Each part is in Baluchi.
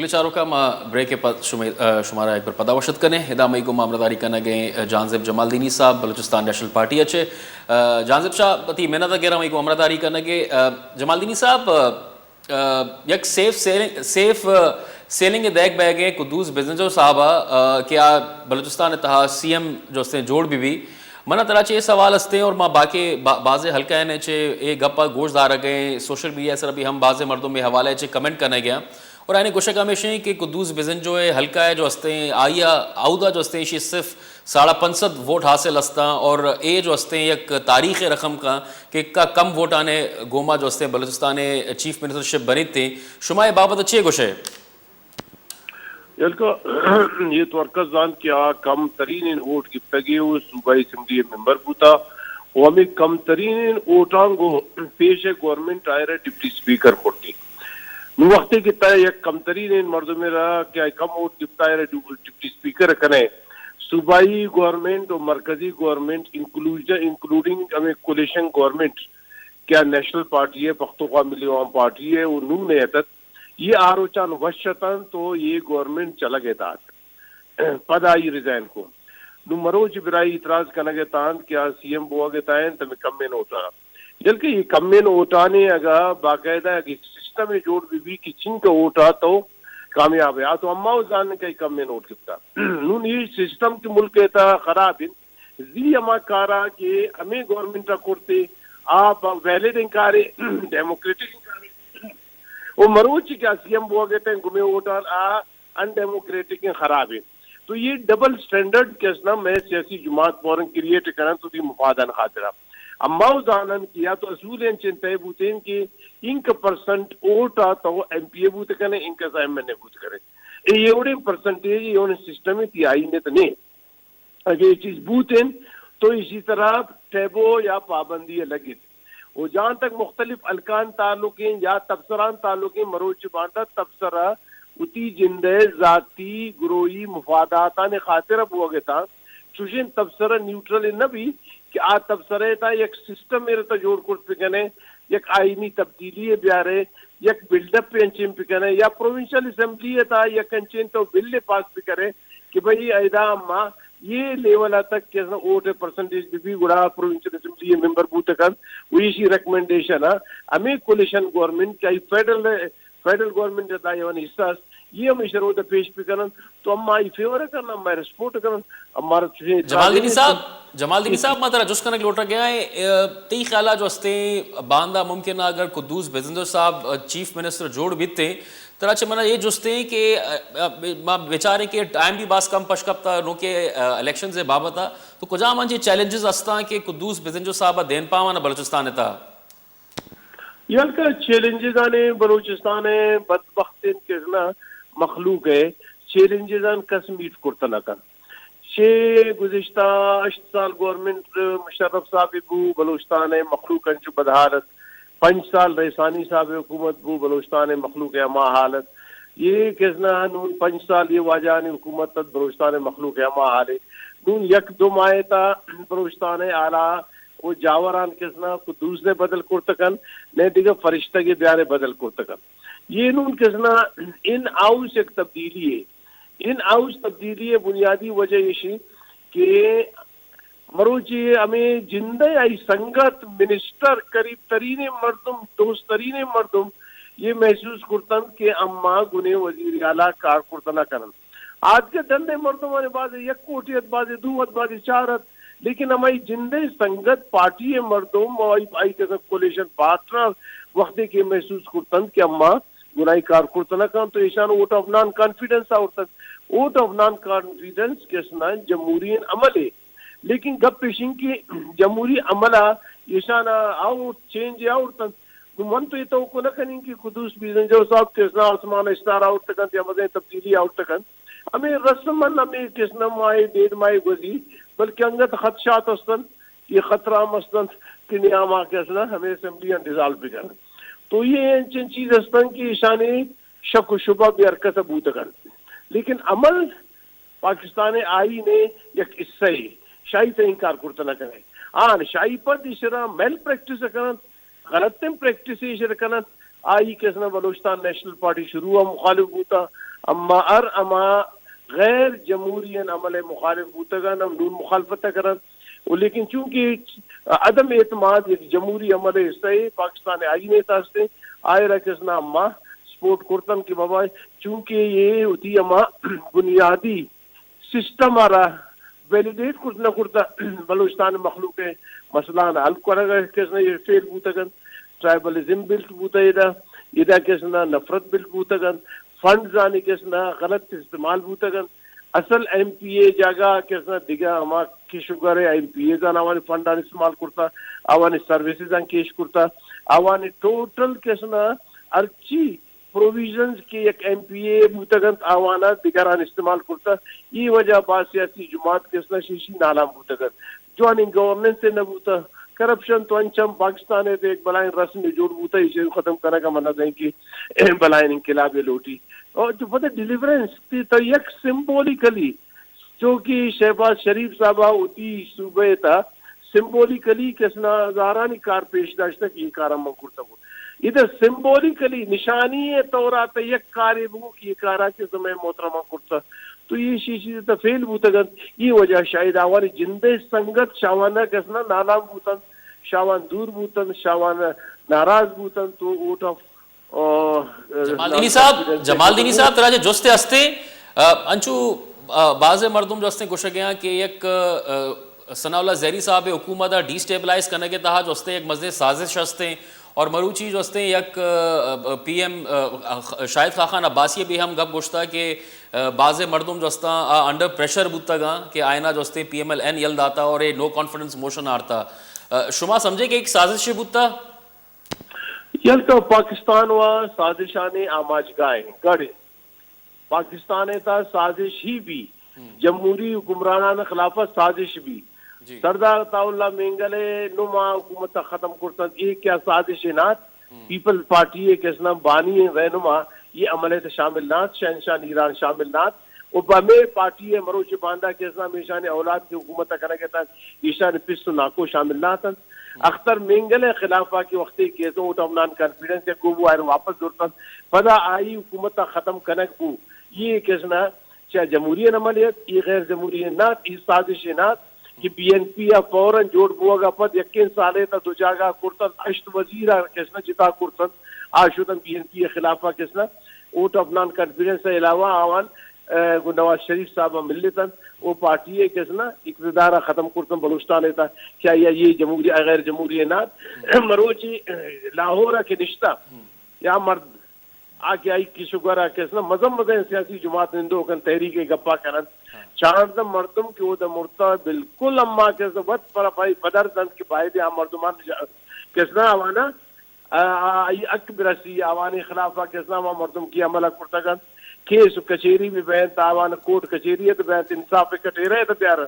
گلیں چاروکاں، ما بریک ء پد شمے-، ء، شمارا یک بر پدا وش اتک کنیں۔ ادا مئی گوں ما ہمراہداری کنگ ء جہانزیب جمالدینی صاحب، بلوچستان نیشنل پارٹی ء چہ۔ ء، جہانزیب شاہ، وتی منت ء گراں مئی گوں ہمراہداری کنگ ء۔ ء، جمالدینی صاحب، ء، یک سیف سیلنگ، سیف، ء، سیلنگ ء دئیگ بئیگ ء قدوس بزنجو صاحب ء، ء، کہ آ بلوچستان ء تہا سی ایم جو استیں جوڑ بہ بی۔ من ء ترا چہ اے سوال استیں اور ما باقی با-، بازیں حلقہ ء چہ اے گپ ء گوش دارگ ء، سوشل میڈیا ء سرا بھی ہم بازیں مردم اے حوالہ ء چہ کمنٹ کنگ ء اور آیانی گوشگ ہمیش انت کہ قدوس بزنجو ء حلقہ ء جو استیں آئی ء اودا جو استیں ایشی صرف ساڑھا پنچ سد ووٹ حاصل استاں اور اے جو استیں یک تاریخ ء رقم کاں کہ کا کم ووٹانے گوما جو استیں بلوچستان ء چیف منسٹر شپ بنیت۔ شما اے بابت ء چے گوشے؟ یلکا، یہ تو ہر کس زانت کہ آ کم ترین ووٹ گپتگی و صوبائی اسمبلی ممبر بوتا و ہمیں کم ترین ووٹاں گو پیش گورنمنٹ آئرہ ڈپٹی اسپیکر کرتی۔ نو وقتی کہ تا یک کم ترین مردم را کہ آئی کم ووٹ گپتا آئرہ ڈو-، ڈپٹی اسپیکر کنے، صوبائی گورنمنٹ و مرکزی گورنمنٹ انکلوژن، انکلوڈنگ ہمیں کولیشن گورنمنٹ کہ آ نیشنل پارٹی ہے، پختونخوا ملی عوام پارٹی ہے، و نون اتت، یہ آروچان وش اتنت و یہ گورنمنٹ چلگ ء دات۔ پدا آئی ریزائن کو۔ نو مروچ برائی اعتراض کنگ ء تانت کہ آ سی ایم بوگ ء تائنت ہمیں کمیں نوٹا۔ بلکہ یہ کمیں نوٹانے اگا باقاعدہ اگہ سسٹم جوڑ بہ بی کہ چنکہ ووٹا تو کامیاب ہے، آ تو اما زان کہ کمیں نوٹ گپتا۔ نون یہ سسٹم کہ ملک ء تا خراب انت، زی ہما کارا کہ ہمیں گورنمنٹ ء کرتے، آ ویلڈ انکارے، ڈیموکریٹک انکارے۔ و مروچی کہ سی ایم بوگ ء تئیں گمے ووٹان آ ان ڈیموکریٹک ہیں، خراب ہیں۔ تو یہ ڈبل سٹینڈرڈ کہ اسنا میں سیاسی جماعت پورن کریٹ کرن تو دی مفادن خاطرہ۔ اما و زانن کہ یا تو اصول ہیں چن طے بوتین کہ انک پرسنٹ ووٹ آ تو ایم پی اے بوت کنے، انک ایم این اے بوت کنے۔ اے یہ وڑیں پرسنٹیج، یہ وڑیں سسٹم ہے، تی آئین ات نہیں۔ اگہ یہ چیز بوت انت تو اسی طرح ٹیبو یا پابندی لگت۔ و جہاں تک مختلف حلقان تعلق ہیں یا تبصران تعلق ہیں، مروچ باندا تبصرہ وتی جندے ذاتی گروہی مفاداتان خاطر بوگتا، چوشیں تبصرہ نیوٹرل نہ بھی کہ آ تبصرہ تا یک سسٹم میرے تا جوڑ کرت بکنے، یک آئینی تبدیلی بیارے، یک بلڈ اپ انچیں بکنے یا پروونشل اسمبلی تا یک انچیں تو بل پاس بکنے کہ بھئی ادا ما یہ لیول تک کہ ووٹ پرسنٹیج بہ بی گڑا پروونشل اسمبلی ممبر بوت کنت، و ایشی ریکمنڈیشن ہمیں کولیشن گورنمننٹ کہ آئی فیڈرل، فیڈرل گورنمنٹ دا یوان حصہ است، یہ ہم ایشی روڈ پیش بکنن تو ہم آئی فیور کرن، ہم آئی سپورٹ کرن، ہمارا چوشیں جمالدینی صاحب، جمالدینی صاحب، ما ترا جست کنگ لوٹا گیا ہے، اے، تئی خیالا جو استیں باندا ممکن ہے اگر قدوس بزنجو صاحب، اے، چیف منسٹر جوڑ بیتے، ترا چہ منا یہ جستے کہ، ا، ا، ما بچاریں کہ ٹائم بھی باز کم پش کپتا نو کہ، ا، الیکشنز بابت، تو کجام انچیں چیلنجز ہستاں کہ قدوس بزنجو صاحب دین پاوانا بلوچستان تا؟ یلکا چیلنجز آنے بلوچستان ہے، بدبخت انت کہ نا مخلوق ہے، چیلنجز آن کس میٹ کرتا نہ کن۔ چہ گزشتہ ہشت سال گورنمنٹ مشرف صاحب بو، بلوچستان ء مخلوق انچو بدحال ات۔ پنچ سال رئیسانی صاحب حکومت بو، بلوچستان ء مخلوق ء ہما حال ات۔ یہ کسنا نون پنچ سال یہ واجہانی حکومت ات، بلوچستان ء مخلوق ء ہما حال ات۔ نون یک دو ماہ تا بلوچستان ء اعلی و جاوران کسنا قدوس ء بدل کرتکن، نئے دگہ فرشتگ ء بیارے بدل کرتکن۔ یہ نون کسنا ان ہاؤس یک تبدیلی ہے۔ ان ہاؤس تبدیلی ء بنیادی وجہ ایشی کہ مروچی ہمیں جندے آئی سنگت، منسٹر، قریب ترین مردم، دوست ترین مردم یہ محسوس کرتن کہ اما گنے وزیر اعلی کار کرتنا کنن۔ آج کے دندے مردم آنے بازے یک کوٹی ات، بازے دو ات، بازے چار ات، لیکن ہمائی جندے سنگت، پارٹی مردم، آئی، آئی کسا کولیشن پارٹنر وقتی کہ محسوس کرتن کہ اما گناہی کار کرت نہ کنت تو ایشان ووٹ آف نان کانفیڈنس آورتگ۔ ووٹ آف نان کانفیڈنس کہ اسنا جمہوری عمل ہے، لیکن گپ ایشن کہ جمہوری عمل ایشان آ ووٹ چینج آورتن۔ نو من تو یہ توقع نہ کنیں کہ قدوس بیزنجو صاحب کہ اسنا آسمان اشتار آورتگن یا مزیں تبدیلی آورتگن۔ ہمیں رسمن ہمیں کہ اسنا ماہ ڈیڑھ ماہ گوزی، بلکہ انگت خدشات استن۔ یہ خطرہ ہم استنت کہ نیاما کہ اسنا ہمیں اسمبلی آن ڈیزالو بکن۔ تو یہ انچن چیز استن کہ ایشانی شک و شبہ بے حرکت بوتگن۔ لیکن عمل پاکستان آئین یک حصہ ہے، شاہی تہ انکار کرت نہ کنے۔ آن شاہی پد ایشرا میل پریکٹس کنن، غلط پریکٹس ایشر کنن۔ آئی کہ اسنا بلوچستان نیشنل پارٹی شروع مخالف بوتا، اما ہر ہما غیر جمہوری ان عمل ء مخالف بوتگ انت، ہم نون مخالفت ء کن انت۔ و لیکن چونکہ عدم اعتماد یک جمہوری عمل ء حصہ ء، پاکستان ء آئین ء تحت است انت، آئرا کس نہ اما سپورٹ کرتن کہ بابا چونکہ یہ وتی ہما بنیادی سسٹم ء را ویلیڈیٹ کرت نہ کرتہ، بلوچستان ء مخلوق ء مسئلہ آن حل کنگ ء کس نہ یہ فیل بوتگ انت، ٹرائبلزم بلڈ بوتہ ادا، ادا کس نہ نفرت بلڈ بوتگ انت، فنڈز آنی کس نہ غلط استعمال بوتگ انت۔ اصل ایم پی اے جاگہ کس نہ دگہ ہما کش و گور ء ایم پی اے زان آوانی فنڈ آن استعمال کرتہ، آوانی سروسز آن کیش کرتہ، آوانی ٹوٹل کس نہ ہرچی پروویژنز کہ یک ایم پی اے بوتگ انت، آواناں دگران استعمال کرتہ۔ اے وجہ باز سیاسی جماعت کس نہ شیشی نالان بوتگ انت۔ جوانیں گورننس نہ بوتہ۔ کرپشن تو انچم پاکستان ء تو یک بلائیں رسم جوڑ بوتہ، ایشی ختم کنگ ء من دیں کہ بلائیں انقلاب ء لوٹی۔ اور جو پتہ ڈیلیورنس تھی تو یک سمبولیکلی چونکہ شہباز شریف صاحب ء وتی صوبہ ء تھا سمبولیکلی کس نہ ہزارانی کار پیش داشتہ کہ یہ کار من کرتہ کو۔ ادا سمبولیکلی نشانی ء طور ء تہ یک کارے بگو کہ یہ کارا کہ زمین محترمہ کرتہ۔ تو یہ شی چیز تہ فیل بوتگ انت۔ یہ وجہ شاید آوانی جندے سنگت شاوانہ کس نہ نالان بوتن، شاوان دور بوتن، شاوان ناراض بوتن تو ووٹ آف جمالدینی صاحب، جمالدینی صاحب، ترا جستے ہستے، آ، انچو، آ، بازیں مردم جو ہستیں گوشگ ء آں کہ یک، آ، ثناء اللہ زہری صاحب حکومت ء ڈی اسٹیبلائز کنگ ء تہا جو ہستیں یک مزنیں سازش ہستیں اور مروچی جو ہستیں یک، آ، آ، پی ایم، آ، آ، شاہد خاخان عباسی بھی ہم گپ گوشتا کہ، آ، بازیں مردم جو ہستاں آ انڈر پریشر بوتگ آں کہ آئینا جو ہستیں پی ایم ایل این یل داتا اور اے نو کانفیڈنس موشن آرتا۔ آ، شما سمجھے کہ ایک سازش بوتا؟ یل تو پاکستان و سازشانی آماجگاہ گڑ پاکستان ء تھا سازش ہی بی، جمہوری حکمرانان خلاف سازش بی۔ سردار عطا اللہ مینگل ء نما حکومت ختم کرتنت، یہ کیا سازش نات؟ پیپلز پارٹی ء کسنا بانی رہنما یہ عمل ء شامل نات، شہنشاہ ایران شامل نات۔ و بمے پارٹی ء مروچ باندا کسنا میشان اولاد کی حکومت کنگ اتنت، ایشان پس و ناکو شامل ناتنت۔ اختر مینگل ء خلاف ء کہ وقتی case vote of non confidence ء گوں بو آئرا واپس زرتنت، پدا آئی حکومت ء ختم کنگ بو۔ یہ کسنا چہ جمہوری عمل ات، یہ غیر جمہوری نات، یہ سازش نات کہ بی این پی ء فوراً جوڑ بوگ ء پد یکیں سالے تا دو جاگہ کرتنت، ہشت وزیر ء کسنا جتا کرتنت، آ شتن بی این پی ء خلاف ء کسنا ووٹ آف نان کانفیڈنس ء علاوہ آوان، ء، گوں نواز شریف صاحب ء ملتنت، او پارٹی ء کسنا اقتدار ء ختم کرتنت بلوچستان ء تا۔ کیا یہ، یہ جمہوری، غیر جمہوری نات؟ مروچی، ء، لاہور ء کہ نشتہ یا مرد آ کہ آئی کش و گور ء کسنا مزن مزن سیاسی جماعت نندوک انت، تحریک ء گپا کننت۔ چاردہ مردم کہ اودا مرتا بالکل اما کسنا وت پر پائی پدر دنت کہ باید آ مردمان جا-، کسنا آوانا، آ، آ، آئی حق برسی، آوانی خلاف کسنا ہما مردم کی عمل کرتگ انت۔ کیس و کچہری بھی بینت، آوان کورٹ کچہری ات بینت، انصاف کٹیرہ ات بیار۔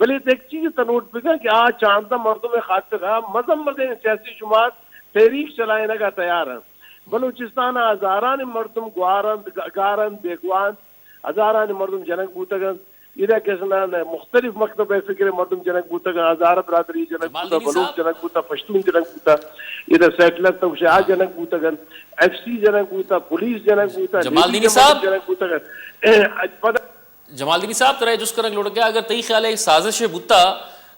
بلے ایک چیز تا نوٹ بکن کہ آ چاردہ مردم خاطر مزن مزن سیاسی جماعت تحریک چلائینگ ء تیار انت۔ بلوچستان ء ہزاران مردم گوار انت، گ-، گار انت، بیگواہ انت، ہزاران مردم جنگ بوتگ انت۔ ادا کسنا مختلف مکتب فکر مردم جنگ بوتگ انت، ہزارہ برادری جنگ بوتگ، بلوچ جنگ بوتگ، پشتون جنگ بوتگ، ادا سیٹلر تو شاہ جنگ بوتگ انت، ایف سی جنگ بوتگ، پولیس جنگ بوتگ، جمالدینی صاحب جنگ بوتگ انت۔ اے، پدا جمالدینی صاحب، ترا اے جست کنگ لوٹگ ء، اگر تئی خیال ء سازش بوتا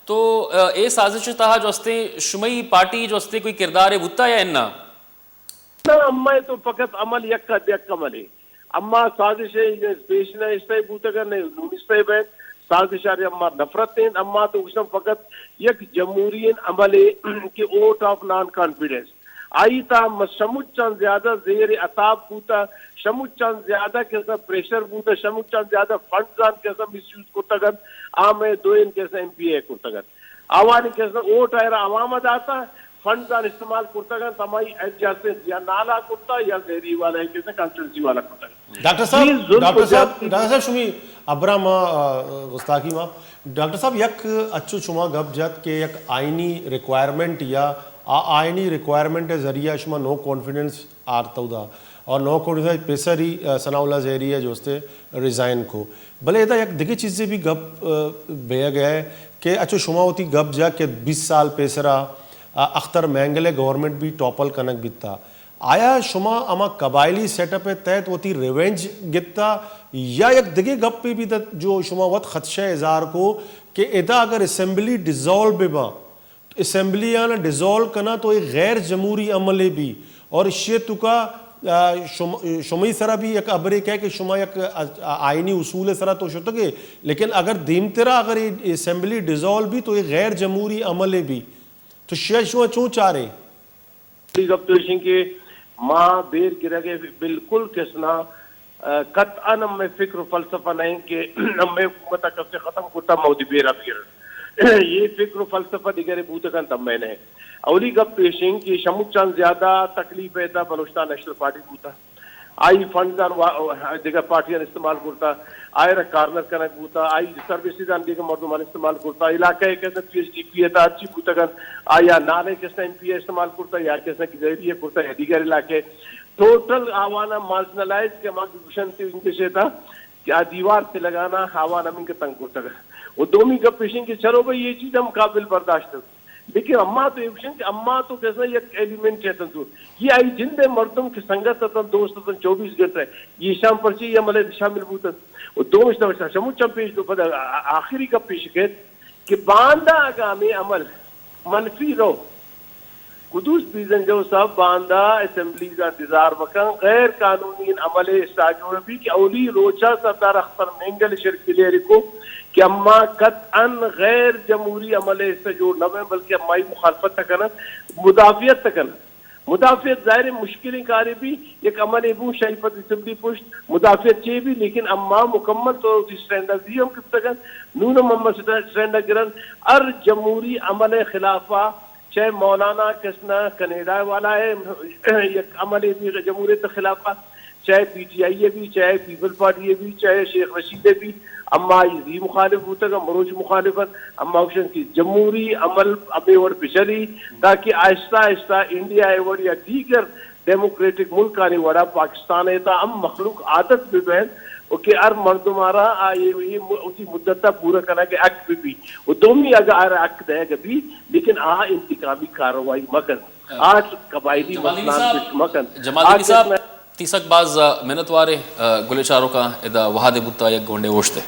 تو، ء، اے سازش ء تہا جو استیں شمئی پارٹی جو استیں کوئی کردار ء بوتا یا اناں؟ نہ، اما تو فقط عمل یک ء یک عملے۔ اما سازش ء پیش نہ اشتہ بوتگ ء نہ نونشتہ بین، سازش ء اما نفرت انت، اما تو گوشتم فقط یک جمہوری عملے کہ ووٹ آف نان کانفیڈنس۔ آئی تا مس-، شموچان زیادہ زیر عتاب بوتا، شموچان زیادہ کسا پریشر بوتا، شموچان زیادہ فنڈز آن کسا مس یوز کرتگ انت، آ مئے دوئین کسا ایم پی اے کرتگ انت۔ آوانی کسا ووٹ آئرا عوام داتا، فنڈز آن استعمال کرتگ انت، ہمائی ایڈجسٹمنٹ یا نالا کرتا یا زہری والا کسا کانسٹیٹوئنسی والا کرتگ انت۔ ڈاکٹر صاحب، یہ ظلم ڈاکٹر و صاحب، زیادتی ڈاکٹر صاحب، شمی ابرا ما، آ، گستاخی ما۔ ڈاکٹر صاحب، یک اچو شما گپ جت کہ یک آئینی ریکوائرمنٹ یا آ-، آئینی ریکوائرمنٹ ء ذریعہ شما نو کانفیڈنس آرت اودا اور نو کانفیڈنس پیسر ہی، آ، ثناء اللہ زہری ء جو استے ریزائن کو۔ بلے ادا یک دگہ چیزے بھی گپ، آ، بیگ ء کہ اچو شما وتی گپ جا کہ بیست سال پیسرا، آ، اختر مینگل ء گورنمنٹ بھی ٹاپل کنگ بیتا۔ آیا شما ہما قبائلی سیٹ اپ ء تحت وتی ریونج گتا، یا یک دگہ گپے بیت جو شما وت خدشہ اظہار کو کہ ادا اگر اسمبلی ڈیزالو بہ باں، اسمبلی آن ڈیزالو کناں تو ایک غیر جمہوری عملے بی، اور اشی توکا، آ، شم-، شمئی سرا بھی یک ابرے کہے کہ شما یک، آ، آئینی اصول سرا تو شتگے، لیکن اگر دیمترا اگر اے اسمبلی ڈیزالو بی تو ایک غیر جمہوری عملے بی، تو شیا شما چون چارے؟ گپ تو ایشیں کہ ما بیر گرگ ء بالکل کس نہ، آ، قطعاً ہمے فکر و فلسفہ نہ انت کہ ہمے حکومت ء کسے ختم کرتا، ما وتی بیرا بگر۔ یہ فکر و فلسفہ دگرے بوتگ انت، ہمے نہ۔ اولی گپ ایشیں کہ شموچان زیادہ تکلیف ایتا بلوچستان نیشنل پارٹی بوتا۔ آئی فنڈز آن وا-، دگہ پارٹیاں استعمال کرتا، آئرا کارنر کنگ بوتا، آئی سروسز آن دگہ مردمان استعمال کرتا، علاقہ ء کسنا پی ایس ڈی پی ء تا ہرچی بوتگ انت، آیا نالے کسنا ایم پی ء استعمال کرتا، یا کسنا گزیری ء کرتا، یا دیگر علاقہ ء۔ ٹوٹل آوانا مارجنلائز کہ ما گوشنت انگلش ء تا کہ آ دیوار سے لگانا آوان ہمینکہ تنگ کرتگ۔ و دومی گپ ایشیں کہ چلو بھئی یہ چیز ہم قابل برداشت ہے۔ لیکن اما تو ایوشن کہ اما تو کسنا یک ایلیمنٹ ہے تنتو۔ یہ آئی جند مردم کہ سنگت اتن، دوست اتن، چوبیس گھنٹہ یہ شام پرچی یہ عمل شامل بوتن۔ و دومش نوشتہ شمو چم پیش دو پدا آ-، آ-، آخری گپ پیش کیت کہ باندا اگاں ہمیں عمل منفی رو، قدوس بیزنجو صاحب باندا اسمبلیز آ انتظار بکن، غیر قانونی عمل حصہ جوڑ بی کہ اولی روچا سردار اختر مینگل شرک کلیئر کو کہ اما قطعاً غیر جمہوری عمل حصہ جوڑ نہ بیں، بلکہ امائی مخالفت تکنن، مدافعت تکنن۔ مدافعت ظاہر ہے مشکلیں کارے بھی، یک عملے بو شاہی پد اسمبلی پشت مدافعت چے بھی، لیکن اما مکمل طور وتی سٹینڈ ء زی ہم گپتگ انت، نون ہم ہم سٹینڈ ء گرن۔ ہر جمہوری عمل ء خلاف ء چاہے مولانا کسنا کینیڈا والا ہے، یک عملے بھی جمہوریت ء خلاف ء، چاہے پی ٹی آئی ء بھی، چاہے پیپل پارٹی ء بھی، چاہے شیخ رشید ء بھی، اما آئی زی مخالف بوتگ، مروچ مخالف ات، اما گوشن کہ جمہوری عمل ہمے وڑ بچلی تاکہ آہستہ آہستہ انڈیا ء وڑ یا دیگر ڈیموکریٹک ملکانی وڑا پاکستان ء تا ہم مخلوق عادت بہ بین و کہ ہر مردم آرا آ اے، اے م-، وتی مدت ء پورا کنگ ء حق بہ بی و دومی اگہ آرا حق دئیگ بی، لیکن آ انتقامی کارروائی مکن، آ قبائلی جمالدین مسئلہ صاحب، مکن۔ جمالدین آ صاحب، کس نہ تیسک باز منتوارے، گلے چاروکاں ادا وہدے بوتا یک گونڈے اوشتے۔